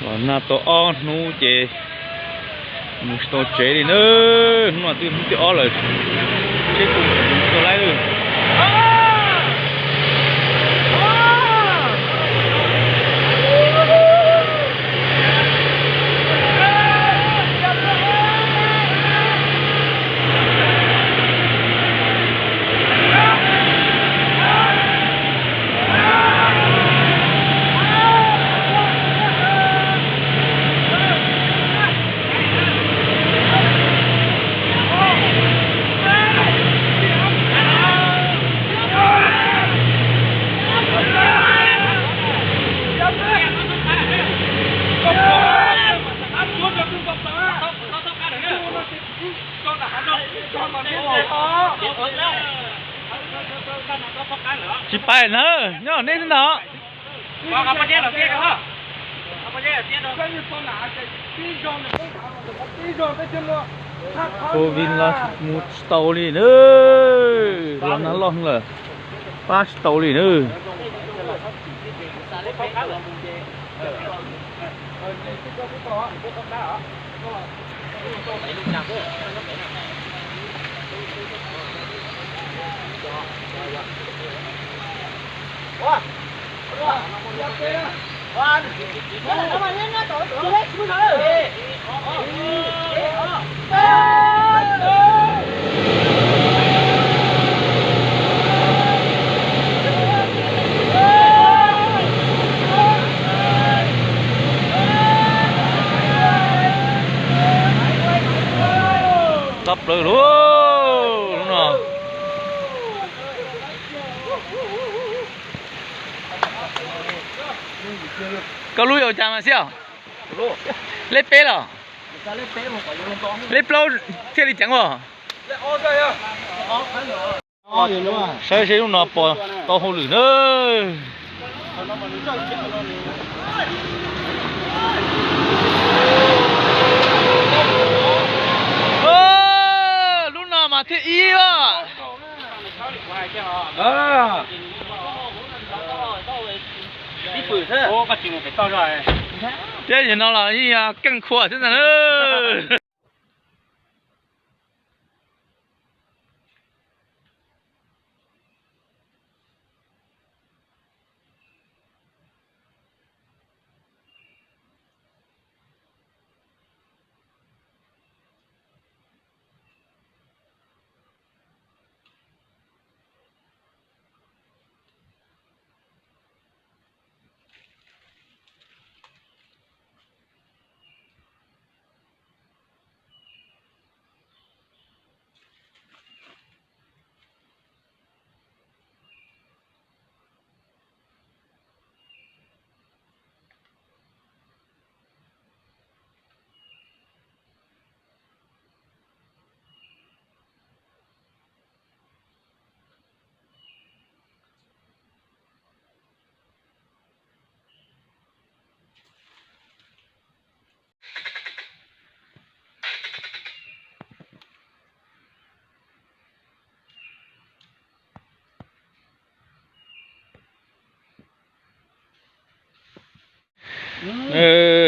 Los nag tau ob hnub ces mus tsis tau tsev li na. Hnub no twb hnub thib ob lawm, seb puas mus tau laib lawm. Tsis pais na, nyob nej xwb ntag. Covid los mus tsis tau li na, los nag loj lawm, pab tsis tau li na. Txog plaws lub no. Koj lub yuav ua cas mas Xiab? Lej peb los? Lej plaub thiaj li ceev os. Saib seb lub no puas tau hauj lwm na. Lub no mas thiaj ib os. Thiab yog no los yeej yog keej khuam xwb ntag na.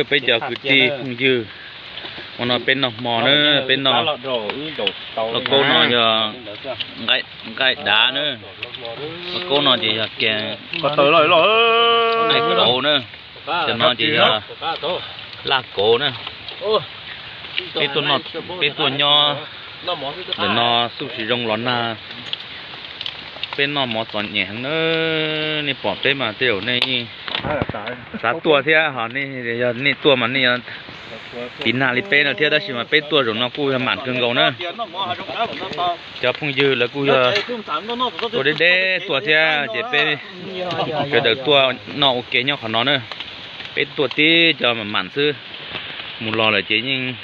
Peb cov kwv tij phooj ywg, ua no peb noj hmo na, peb noj lauj kaub no yog nqaij dav na, lauj kaub no ces yog kiag nqaij kauv na, cov no ces yog laj kauv na. Peb tuaj nyob ntawm no xub si zoo los nag, peb noj mov txom nyem heev na. Nej pom peb mas tej zaum nej xav tuaj thiab ho nej, yog nej tuaj mas nej yuav tiv nag li peb no thiab, tab sis mas peb tuaj zaum no kuj yog mam kawg nkaus na. Cov phooj ywg lawv kuj yog tuaj deb deb tuaj thiab ces peb sawv daws tuaj noj ua ke nyob qhov no na. Peb tuaj tib co mam mam xwb, mus los lawm ces yeej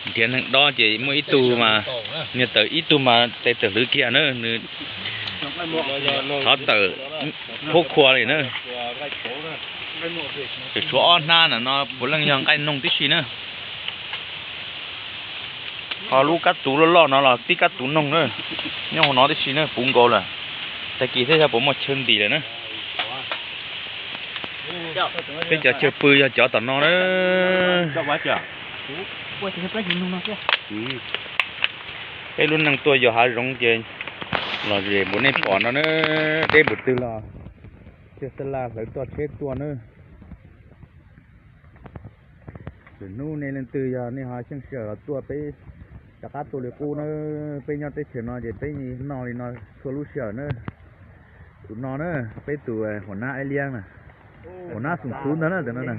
nrhiav neeg dob ces muaj ib tug mas, niag tawm ib tug mas tes tawm hlwv kiag na, nws thov tawm phub khua li na. Tseem tshuav ob hnab ntawm no puav leej yog nqaij noog tib si na. Ho lub kab txuv loj loj no los tib kab txuv noog na, nyob hauv no tib si na, puv nkaus lawm. Tag kis thiab xyov puas muaj chaw ntim lawm na. Peb cov chaw pw yog cov tom no na. Peb lub neej tuaj yos hav zoov ces lom zem npaum nej pom no na, deb npaum twg los txiag xab laj hlawv txoj tsheb tuaj na. Lwm hnub nej leej twg yog nej ho xyeej sij hawm los tuaj peb rov qab tuaj li qub na. Peb nyob teb chaws no ces peb noj li no txhua lub sij hawm na. Tus no na, peb tus huam nab Aib Liab na, huam nab Xoom Xuv ntag na tus no na.